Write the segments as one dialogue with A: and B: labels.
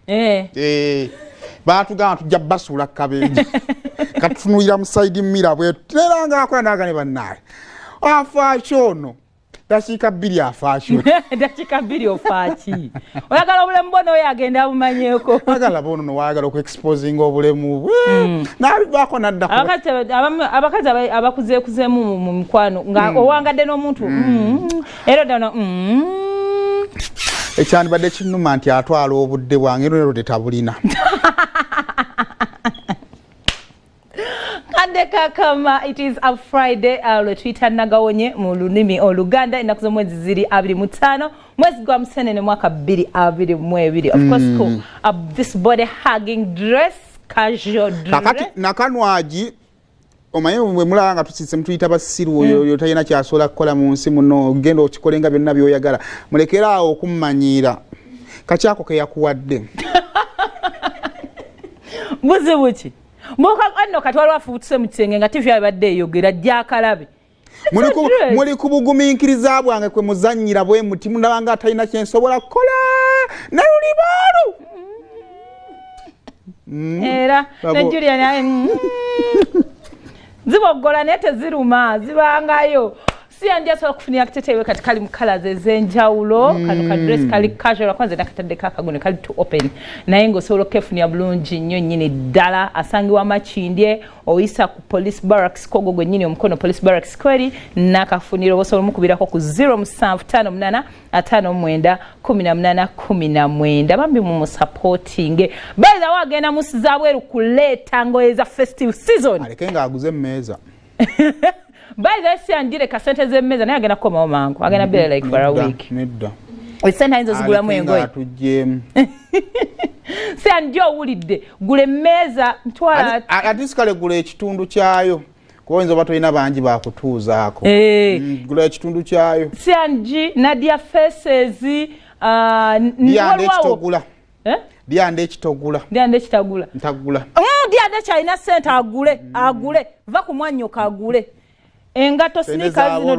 A: Eh. Baatugamba tujja basuula kabenje, katutunulira mu side mirror bwetu, era nga akola naga ne bannaye afaaki ono dakiika 2 afaaki.
B: Dakiika 2 ofaaki? Oyagala obulemu bwo n'oyo agenda abumanyeeko.
A: Agala bono nowayagala okuexposinga obulemu bwe nabivaako nadda.
B: Abakazi abakuzeekuzeemu mu mikwano nga owangadde n'omuntu era ddala.
A: Ekyandibadde kinnuma nti atwala obudde bwange, era tetabulina.
B: Kadde kakama, it is a Friday, lwe tuyita nagawonye mu lulimi Oluganda. Ennaku z'omwezi ziri 25, mwezi gwa Musenene, mwaka 2022. Of course, this body hugging dress, casual dress.
A: Kakati nakanwagi omanyi bwe mulaba nga tusise mutuyita basiru, oyo talina kyasobola kukola mu nsi muno. Genda okikole nga byonna byoyagala, mulekere awo okummanyiira kakyako ke yakuwadde.
B: Buzibu ki? Nno kati waliwo afuutuse mu kisenge nga TV abadde eyogera gyakalabe.
A: Muli ku bugumiikiriza bwange kwe muzannyira bwe muti, mundaba nga atalina kyensobola kukola nalulibaalu.
B: Era ne Julian aye ziboggola naye teziruma, zibangayo. Si yanji asobola kufunira kiteteewe. Kati kali mu colours ez'enjawulo. Kano ka dress kali casual, kwanza nakataddeko akagune kali to open, naye ng'osobola okukefunira bulungi nnyo nnyini ddala. Asangibwa Makindye, oyisa ku Police Barracks, kogo gwennyini omukono Police Barracks kweri nakafunira. Oba osobola omukubirako ku 0758 59 18 19. Bambi mumusupportinge. By the way, agenda mu zabweru kuleeta ngoye za festive season.
A: Aleke ng'aguze emmeeza.
B: By the way, si andireka sente z'emmeeza, naye agenda kukomawo mangu, agenda be like for a week.
A: Nedda.
B: Esente ayinza ozigulamu engoye.
A: Atuggyemu.
B: Si anjo owulidde, gula emmeeza ntwala.
A: Ate sikale, gula ekitundu kyayo, kuba oyinza oba tolina bangi bakutuuzaako. Gula ekitundu kyayo.
B: Cng Nadia Faces.
A: Dyanda ekitogula. Dyanda ekitogula.
B: Dyanda ekitagula.
A: Ntagula.
B: Dyanda kyalina sente, agule, agule, va ku mwannyoka, agule engato, sneakers zino.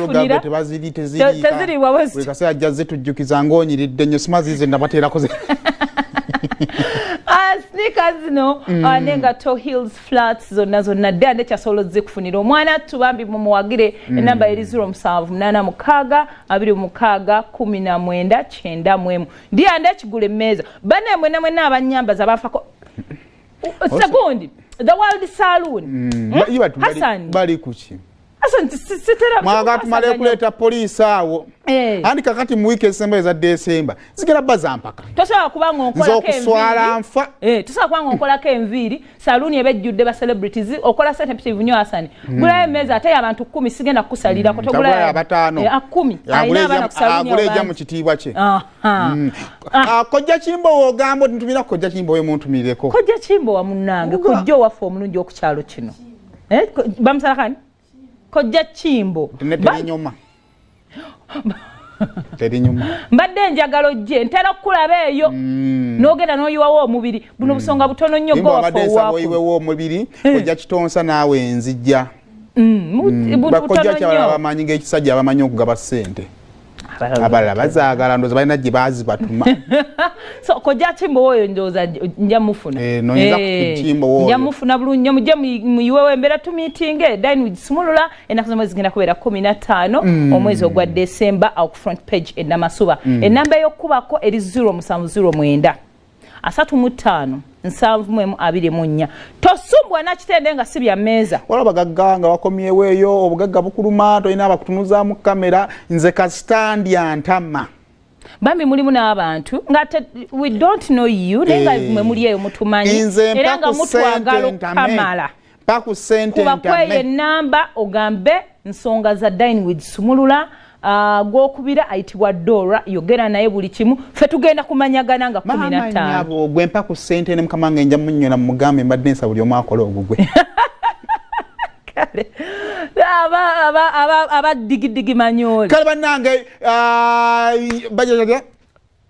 A: Dyanda tebaziri.
B: Teziriibwa.
A: Buli kaseera ajja zitujjukiza ng'onyiridde nnyo, simaziize nabateerako.
B: Sneakers zino n'engato, heels, flats zonna zonna, Dyanda ekyasobola ozikufunira omwana. Tubambi mumuwagire. Enamba eri 0786 26 19 91. Dyanda ekigula emmeeza. Banne mwena mwena abanyambaza bafako segundi, The World Saloon.
A: Hassan. Bali kuki?
B: Hassan, sitera.
A: Mwagala tumale kuleeta poliisi awo. Andi kakati mu wiiki esemba eza Desemba zigera bba mpaka.
B: Tosobola kuba
A: nze okuswala nfa.
B: Tosobola kuba ng'okolako enviiri, saluuni eba ejjudde ba celebrities, okola sente mpitirivu nnyo. Hasani, gulayo emmeeza ate abantu 10, sigenda kukusalirako.
A: Togulayo abataano.
B: 10 alina abaana ku saluuni.
A: Agula ejja mu kitiibwa kye. Kojja Kimbo, ogamba oti ntumira Kojja Kimbo, oyo muntumirireko.
B: Kojja Kimbo wa munnange, kojja owaffe omulungi okukyalo kino. Bamusala kani Kojja Kimbo.
A: Terinyuma, terinyuma.
B: Mbadde njagala ojje, ntera okukulaba eyo n'ogenda n'oyiwawo omubiri. Buno busonga butono nnyo.
A: Gowaffe oyiwewo omubiri, ojja kitonsa naawe enzijja. Bakojja kyabalala bamanyi ng'ekisajja, abamanyi okugaba ssente, abalala bazaagala, ndowooza balina gye baazibatuma.
B: So Kojja Kimbo oyo ndowooza nja mufuna.
A: Noyinza Kimbo.
B: Nja mufuna bulungi nnyo, mujje muyiwewo embeera, tumiitinge. Dine with Sumulula, ennaku z'omwezi zigenda kubeera 15 omwezi ogwa Desemba, awo ku Front Page e Namasuba. Enamba ey'okukubako eri 0709 35 71 24. Tosumbwa nakitende nga si bya mmeeza.
A: Waliwo bagagga nga wakomyewo eyo, obugagga bukuluma, tolina abakutunuzaamu kamera. Nze kasitandya ntama.
B: Bambi mulimu n'abantu nga we don't know you, naye nga mwe muli eyo mutumanyi era nga mutwagala okukamala.
A: Mpa ku ssente.
B: Kuba kweyo enamba ogambe nsonga za Dine with Sumulula. Gwokubira ayitibwa Dora, yogera naye buli kimu, ffe tugenda kumanyagana nga 15.
A: Gwe mpa ku ssente ne mukama nga nja munyola, mugambe mbadde nsa buli omu akola ogugwe.
B: Aba digidigi manyoole.
A: Kale bannange, bajaja.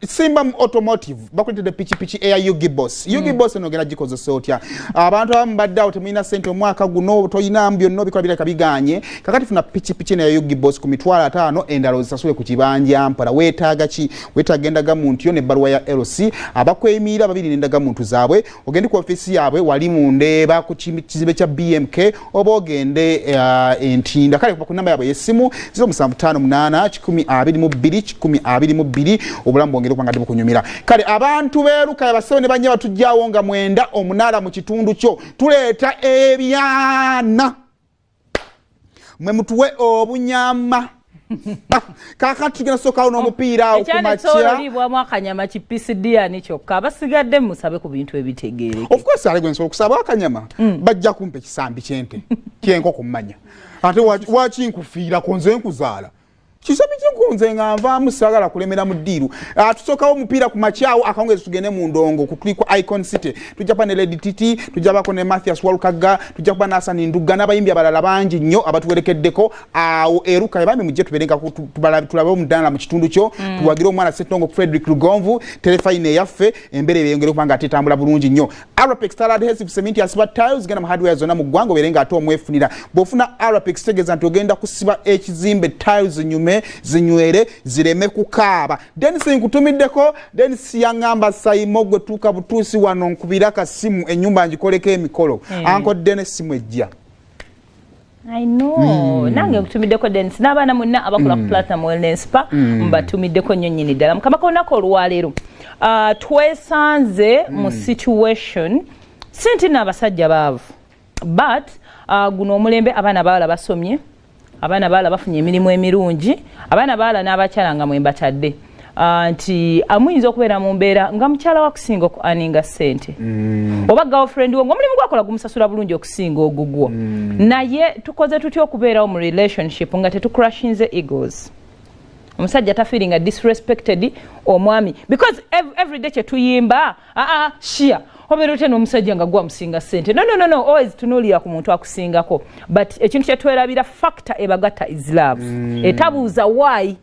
A: Simba mu Automotive bakuletedde pikipiki eya Ugibos. Ugibos eno ogenda gikozesa otya? Abantu abamu badde awo temulina ssente, omwaka guno tolina, byonna obikola birabika biganye. Kakati funa pikipiki eno eya Ugibos ku 500,000, endala ozisasule ku kibanja mpola. Weetaaga ki? Weetaaga endagamuntu yo n'ebbaluwa ya LC, abakweyimirira babiri n'endagamuntu zaabwe. Ogende ku ofiisi yaabwe wali mu Ndeeba ku kizimbe kya BMK, oba ogende Entinda. Kale kuba ku namba yaabwe y'essimu 0758 122 122, obulamu bwongere okuba nga tebukunyumira. Kale abantu beeruka, abasawo ne banya batujjawo nga mwenda omunaala mu kitundu kyo, tuleeta ebyana, mwe mutuwe obunyama. Kakati tugenda sookawo n'omupiira awo ku makya.
B: Olibwamu akanyama kipisidiani kyokka, abasigadde musabe ku bintu ebitegeereke.
A: Of course, ale gwe nsobola okusaba akanyama, bajja kumpa ekisambi kyente kyenkoko mmanya. Ate waki nkufiirako nze nkuzaala? Kisambi kyenkoko nze nga nvaamu, saagala kulemera mu ddiiru. Tusookawo omupiira ku makyawo akawungezi, tugende mu ndongo kutuli ku Icon City. Tujja kuba ne Lady Titi, tujja bako ne Mathias Walukagga, tujja kuba n'Asani Ndugga n'abayimbi abalala bangi nnyo abatuwerekeddeko awo eruka. Ebambi mujje tubeere nga tulabe omudaala mu kitundu kyo, tuwagire omwana Ssetongo Frederick Lugonvu terefayina eyaffe, embeera ebeyongere okuba nga ate etambula bulungi nnyo. Arapex Tile Adhesive Cement asiba tiles, genda mu hardware zonna mu ggwanga obeere nga ate omwefunira. Bw'ofuna Arapex, tegeeza nti ogenda kusiba ekizimbe, tiles zinyume, zinywere, zireme kukaaba. Denis nkutumiddeko. Denis yaŋŋamba, "Saimo gwe tuuka butuusi wano nkubira kasimu, ennyumba ngikoleko emikolo." Anko Denis, simu ejja.
B: I know. Nange nkutumiddeko Dennis n'abaana mwenna abakola ku Platinum Wellness Spa, mbatumiddeko nnyo nnyini ddala. Mukama k'olunaku olwaleero, twesanze mu situation si nti nno abasajja baavu, but guno omulembe abaana bawala basomye, abaana bawala bafunye emirimu emirungi, abaana bawala n'abakyala nga mwe mbatadde, nti amuyinza okubeera mu mbeera nga mukyala wakusinga oku earninga ssente, oba girlfriend wo ng'omulimu gwakola gumusasula bulungi okusinga ogugwo. Naye tukoze tutya okubeerawo mu relationship nga tetucrushinze egos, omusajja tafeelinga disrespected omwami? Because every day kyetuyimba, aa shia obeera otya n'omusajja nga gwamusinga ssente? No, no, no, no, always tunuulira ku muntu akusingako, but ekintu kyetwerabira, factor ebagatta is love. Etabuuza why.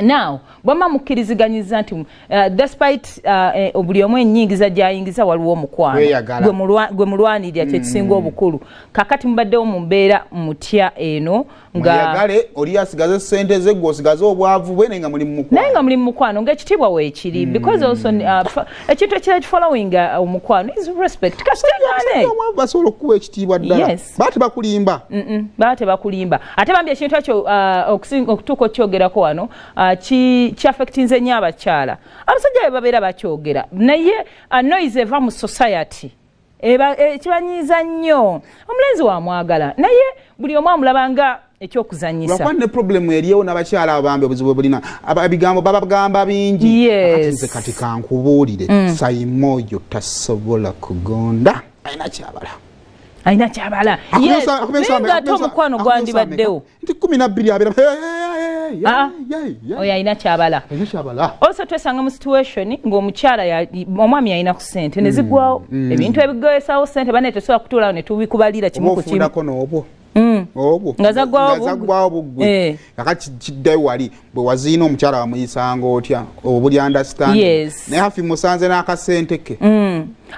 B: Now bwama mukkiriziganyiza nti despite buli omu ennyingiza gy'ayingiza, waliwo omukwano
A: Kweyagala.
B: gwe mulwanirira, kyekisinga obukulu. Kakati mubaddewo mu mbeera mutya eno nga
A: Mweyagale, oli asigaze sente ze, gwe osigaze obwavu bwe, naye nga muli mu mukwano.
B: Naye nga muli mu mukwano ng'ekitiibwa weekiri, because also ekintu ekirala following omukwano is respect. Kasitegaane.
A: Omwavu basobola okukuwa ekitiibwa ddala. Baa tebakulimba.
B: Baba tebakulimba. Ate bambi ekintu ekyo okutuuka okyogerako wano, kyaffectinze nnyo abakyala. Abasajja be babeera bakyogera, naye noise eva mu society kibanyiiza nnyo. Omulenzi wamwagala, naye buli omu amulaba nga ekyokuzanyisa.
A: Lwakuba ne problem eriyo n'abakyala abo bambi, obuzibu bwe bulina, ebigambo babagamba bingi. Kakati nze kati kankubuulire, Saimo oyo tasobola kugonda, alina kyabala.
B: Alina kyabala. Yes, naye ng'ate omukwano gwandibaddewo.
A: Nti 12 abeera.
B: Ah, oyo alina kyabala.
A: Alina kyabala.
B: Also twesanga mu situation ng'omukyala omwami yalina ku ssente ne ziggwawo. Ebintu ebigoyesawo ssente bane tesobola kutuulawo ne tubikubalira kimu
A: oba
B: ku kimu.
A: Ofundako n'obwo obwo
B: Nga zaggwawo
A: nga
B: buggwe.
A: Zaggwawo buggwe. Kakati kiddayo wali bwe waziina, omukyala wamuyisanga otya obuli understand? Naye hafi musanze n'akasente ke.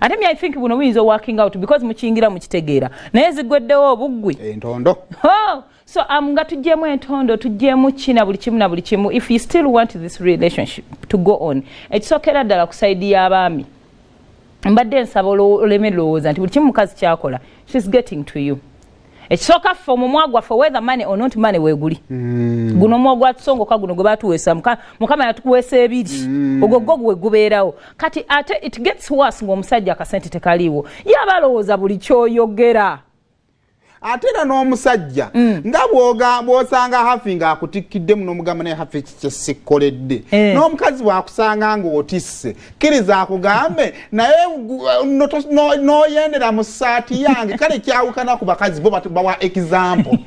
B: Ate me, I think buno buyinza working out because mukiyingira mukitegeera, naye ziggweddewo obuggwi.
A: Entondo.
B: Oh, so nga tuggyemu entondo, tuggyemu kina buli kimu na buli kimu. If you still want this relationship to go on, ekisookera ddala ku side y'abaami, mbadde nsaba oleme lowooza nti buli kimu mukazi kyakola, she's getting to you. Ekisooka, ffe omumwa gwaffe, whether money or not money, weeguli. Guno omumwa gwatusongoka guno gwe batuweesa, Mukama yatukuweesa ebiri, ogwo gwo gwe gubeerawo. Kati ate it gets worse ng'omusajja akasente tekaliiwo, ye aba alowooza buli kyoyogera.
A: Ate era n'omusajja nga bw'osanga hafi ng'akutikkiddemu n'omugamba, "Naye hafi, eki kyesikkoledde." N'omukazi bw'akusanga ng'otisse, kkiriza akugambe, "Naye n'oyendera mu ssaati yange." Kale kyawukana ku bakazi, bo bawa example.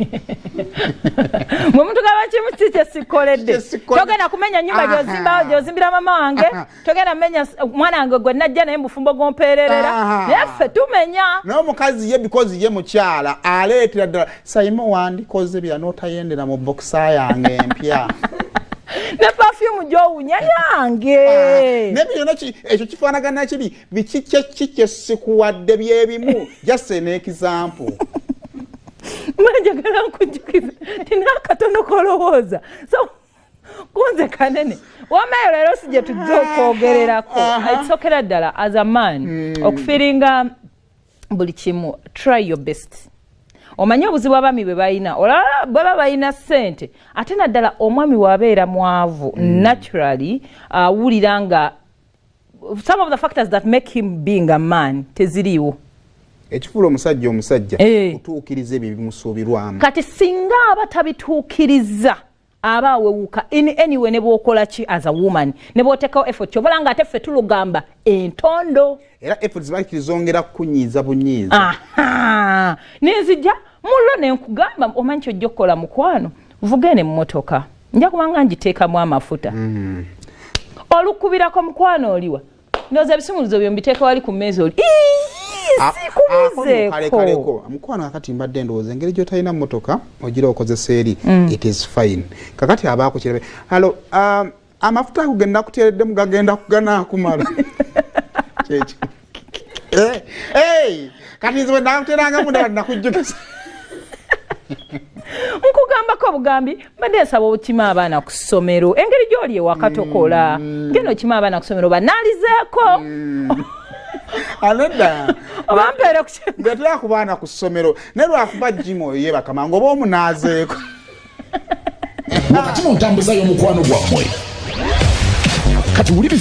B: Mwe mutugamba kimu ki kyesikkoledde?
A: Kyesikkoledde.
B: Togenda kumenya nyumba gyozimbira mama wange, togenda kumenya mwana wange gwe najja naye mubufumbo gwompeererera. Naye ffe tumenya.
A: Naye omukazi ye, because ye mukyala, aleetera ddala, "Saimo, wandikoze bira n'otayendera mu bokisa yange empya."
B: Ne perfume gy'owunya yange.
A: Ah, naye byonna ekyo kifaanagana kibi. Biki kyeki kyesikuwadde byebimu? Just an example.
B: Manjagala nkujjukiza tinaakatono kolowooza so kunze kanene. Wamayo leero si gye tujja okwogererako. Ekisokera ddala, as a man, okufeelinga buli kimu, try your best. Omanye obuzibu abaami bwe balina, olaba baba balina ssente, ate naddala omwami bw'abeera mwavu, naturally awulira nga some of the factors that make him being a man teziriiwo.
A: Ekifuula omusajja omusajja kutuukiriza ebyo ebimusuubirwamu.
B: Kati singa aba tabituukiriza, aba awewuka in anyway. Ne bwokola ki as a woman, ne bwotekawo effort, kyobola nga ate ffe tulugamba entondo.
A: Era effort zibakiri zongera kukunyiiza bunyiiza.
B: Aha, nenzija mulo nenkugamba, omanyi kyojja okukola mukwano, vugene emmotoka, nja kubanga ngiteekamu amafuta. Olukubirako, mukwano oliwa? Ndowooza ebisumuluzo byo mbiteeka wali ku mmeeza oli. Sikubuzeeko.
A: Kalekaleko mukwano, kakati mbadde ndowooza engeri gy'otalina mmotoka ogira okozesa eri. It is fine. Kakati abaako kirabe halo, amafuta ago genda kuteereddemu gagenda kuganaakumala. Kyekyo. Eh, kati nze bwe nakuteerangamu ndala nakujjukiza.
B: Nkugambako obugambi, mbadde nsaba okima abaana ku ssomero, engeri gy'oli ewaka tokola, genda okima abaana ku ssomero banaalizeeko.
A: Anedda.
B: Oba mpeere ku
A: Ndeetera ku baana ku ssomero, naye lwakuba jimu oyo yeebaka mangu, oba omunaazeeko.
C: Wakati mu ntambuza y'omukwano gwammwe, kati wuliriza.